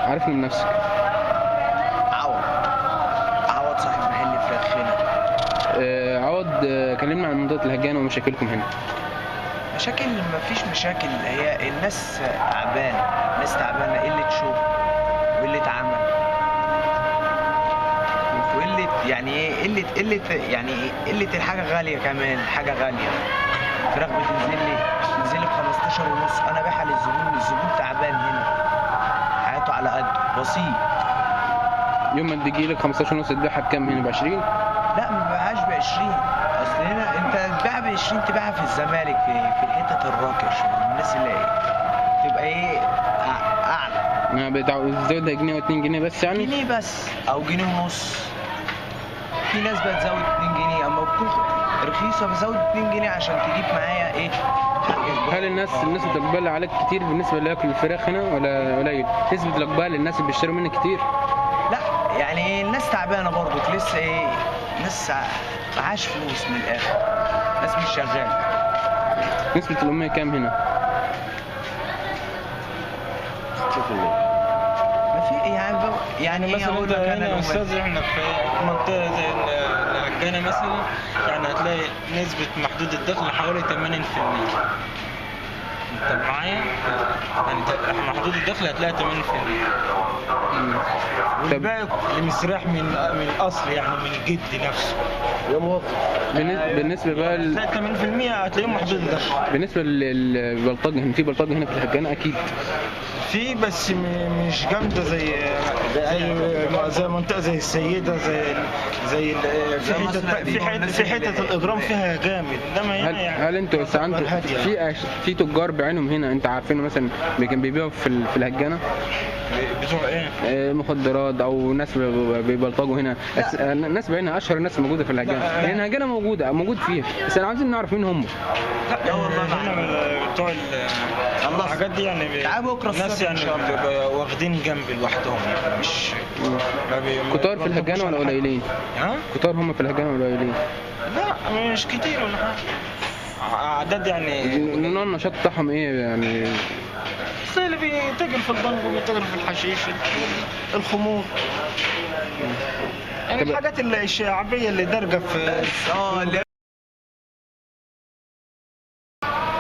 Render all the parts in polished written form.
عارفني من نفسك. عوض. عوض صاحب محل فراخ هنا. عوض، كلمنا عن منطقة الهجانة ومشاكلكم هنا. مشاكل؟ مفيش مشاكل، هي الناس تعبانة، الناس تعبانة، قلة شغل وقلة عمل وقلة يعني ايه، قلة يعني ايه، قلة الحاجة غالية كمان، الحاجة غالية. فراخ بتنزل لي ب 15 ونص، انا بايعها للزبون، الزبون تعبان هنا، حياته على قده بسيط. يوم ما تجي لك 15 ونص تبيعها بكام هنا؟ ب 20؟ لا ما ببيعهاش ب 20، اصل هنا انت تبيعها ب 20 تبيعها في الزمالك، في الحتة الراقية شوية، الناس اللي ايه تبقى ايه اعلى. ما بتزودها جنيه و2 جنيه بس يعني؟ جنيه بس او جنيه ونص. في ناس بتزود 2 جنيه، اما بتكون رخيصة بزود 2 جنيه عشان تجيب معايا ايه حق. هل الناس الاقبال عليك كتير بالنسبة اللي ياكل الفراخ هنا ولا قليل؟ نسبه الاقبال للناس اللي بيشتروا منك كتير؟ لا يعني ايه، الناس تعبانة برضك لسه، ايه ناس معاش فلوس من الاخر، ناس مش شغالة. نسبه الامية كام هنا؟ 6%. ما في يعني مثلا انت هنا يا استاذ، احنا في منطقة زي الهجانه مثلا، يعني هتلاقي نسبه محدود الدخل حوالي 80%. انت معايا؟ يعني محدود الدخل هتلاقي 80%، والباقي اللي مستريح من الاصل، يعني من الجد نفسه يا موظف. بالنسبة بقى هتلاقي 80% هتلاقيهم محدود الدخل. بالنسبة للبلطجه هنا، في بلطجه هنا في الهجانه اكيد في، بس مش جامدة زي زي منطقة زي السيدة، زي في حتة الاجرام فيها جامد. انما هنا يعني هل انتوا بس عندكم في تجار بعينهم هنا انت عارفينه مثلا كان بيبيعوا في الهجانه؟ بتوع ايه؟ مخدرات او ناس بيبلطجوا هنا، ناس بعينها اشهر الناس موجودة في الهجانه، لان الهجانه موجود فيها، بس انا عاوزين نعرف مين هم. لا والله هنا بتوع الحاجات دي يعني الناس يعني بيبقوا واخدين جنب لوحدهم، يعني مش كتار في الهجانه ولا قليلين؟ ها؟ كتار هم في الهجانه ولا قليلين؟ لا مش كتير ولا حاجة، اعداد يعني. نوع النشاط بتاعهم ايه يعني؟ اللي بيتاجر في البنك وبيتاجر في الحشيش، الخمور، يعني الحاجات الشعبية اللي دارجه في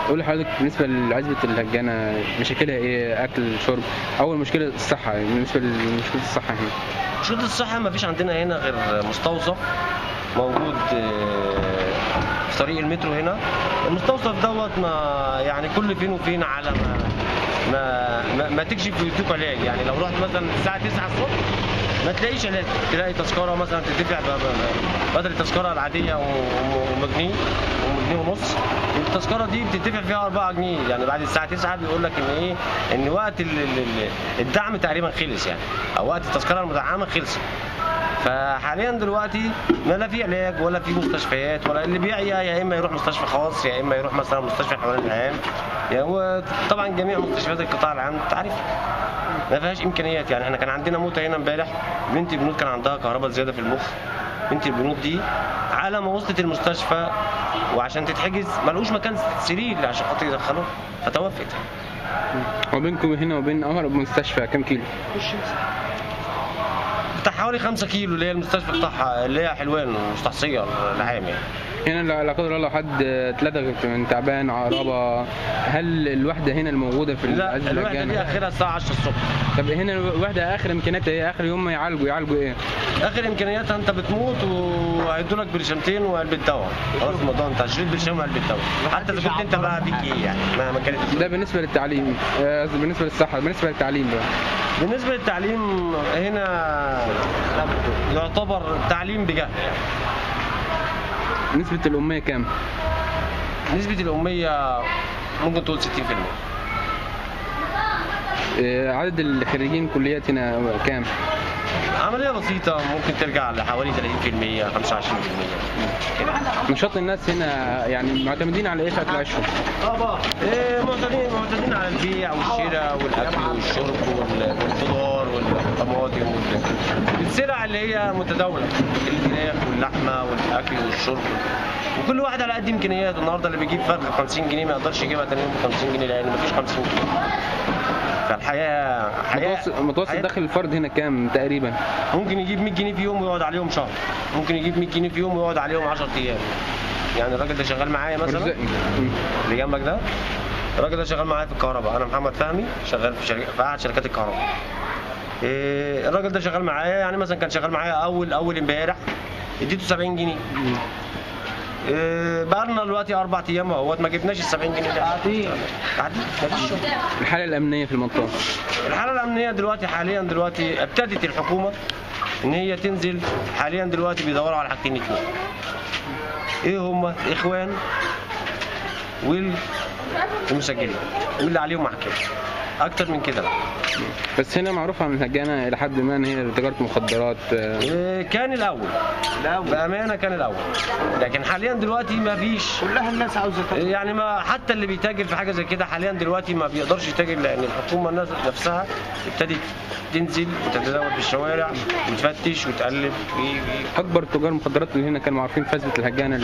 قول لحضرتك بالنسبة لعزبه الهجانه مشاكلها ايه؟ اكل، شرب. اول مشكلة الصحة، يعني بالنسبة لمشكلة الصحة هنا. مشكلة الصحة ما فيش عندنا هنا غير مستوصف موجود في طريق المترو هنا. المستوصف دوت ما يعني كل فين وفين على ما تكشف ويدوك علاج. يعني لو رحت مثلا الساعة 9 الصبح ما تلاقيش علاج، تلاقي تذكره مثلا تدفع بدل التذكرة العادية وجنيه وجنيه ونص، التذكرة دي بتدفع فيها 4 جنيه. يعني بعد الساعة 9 بيقول لك ان ايه، ان وقت الدعم تقريبا خلص، يعني او وقت التذكرة المدعمه خلصت. فحاليا دلوقتي ما لا في علاج ولا في مستشفيات، ولا اللي بيعيا يا اما يروح مستشفى خاص يا اما يروح مثلا مستشفى الحيوان العام. يعني هو طبعا جميع مستشفيات القطاع العام انت عارف ما فيهاش امكانيات. يعني احنا كان عندنا موتة هنا امبارح، بنت البنود كان عندها كهرباء زيادة في المخ. بنت البنود دي على ما وصلت المستشفى وعشان تتحجز ما لقوش مكان سرير عشان خاطر يدخلوها، فتوفت. وبينكم هنا وبين اقرب مستشفى كام كيلو؟ بتاع حوالي 5 كيلو، اللي هي المستشفى بتاعها اللي هي حلوان مستحصيه العام. يعني هنا لا قدر الله حد اتلدغ من تعبان عقربه، هل الوحدة هنا الموجودة في لا الوحدة دي اخرها الساعة 10 الصبح. طب هنا الوحدة اخر امكانياتها ايه؟ اخر يوم ما يعالجوا ايه؟ اخر امكانياتها انت بتموت وهيدوا لك برشامتين وعلبة دواء، خلاص الموضوع انت شريط برشام وعلبة دواء، حتى اذا كنت انت بقى بيك ايه يعني مهما كانت. ده بالنسبة للتعليم، بالنسبة للصحة، بالنسبة للتعليم بقى. بالنسبة للتعليم هنا يعتبر تعليم بجهل. نسبة الأمية كام؟ نسبة الأمية ممكن تقول 60%. عدد الخريجين كليات هنا كام؟ عملية بسيطة ممكن ترجع لحوالي 30% 25% كده. نشاط الناس هنا يعني معتمدين على ايه في اكل عيشهم؟ معتمدين على البيع والشراء والاكل والشرب والخضار. والطماطم السلع اللي هي متداوله، الفراخ واللحمة والاكل والشرب، وكل واحد على قد امكانياته. النهارده اللي بيجيب فرخة ب 50 جنيه ما يقدرش يجيبها تاني يوم ب 50 جنيه لان مفيش 50 جنيه. فالحياة متوسط دخل الفرد هنا كام تقريبا؟ ممكن يجيب 100 جنيه في يوم ويقعد عليهم شهر، ممكن يجيب 100 جنيه في يوم ويقعد عليهم 10 ايام. يعني الراجل ده شغال معايا مثلا اللي جنبك ده، الراجل ده شغال معايا في الكهرباء، انا محمد فهمي شغال في شركة، في احد شركات الكهرباء. الراجل ده شغال معايا، يعني مثلا كان شغال معايا اول امبارح اديته 70 جنيه. بقالنا دلوقتي 4 ايام اهوت ما جبناش ال 70 جنيه. قاعدين مفيش شغل. الحالة الامنية في المنطقة، الحالة الامنية دلوقتي حاليا دلوقتي ابتدت الحكومة ان هي تنزل. حاليا دلوقتي بيدوروا على حاجتين اتنين، ايه هما؟ الاخوان والمسجلين واللي عليهم محكمة. اكتر من كده لا. بس هنا معروف عن الهجانه الى حد ما ان هي تجارة مخدرات. كان الاول بامانه، كان الاول، لكن حاليا دلوقتي ما فيش، كلها الناس عاوزه تاكل. يعني ما حتى اللي بيتاجر في حاجة زي كده حاليا دلوقتي ما بيقدرش يتاجر، لان الحكومة نفسها ابتدت تنزل وتتداول في الشوارع وتفتش وتقلب. اكبر تجار مخدرات اللي هنا كانوا عارفين في عزبه الهجانه.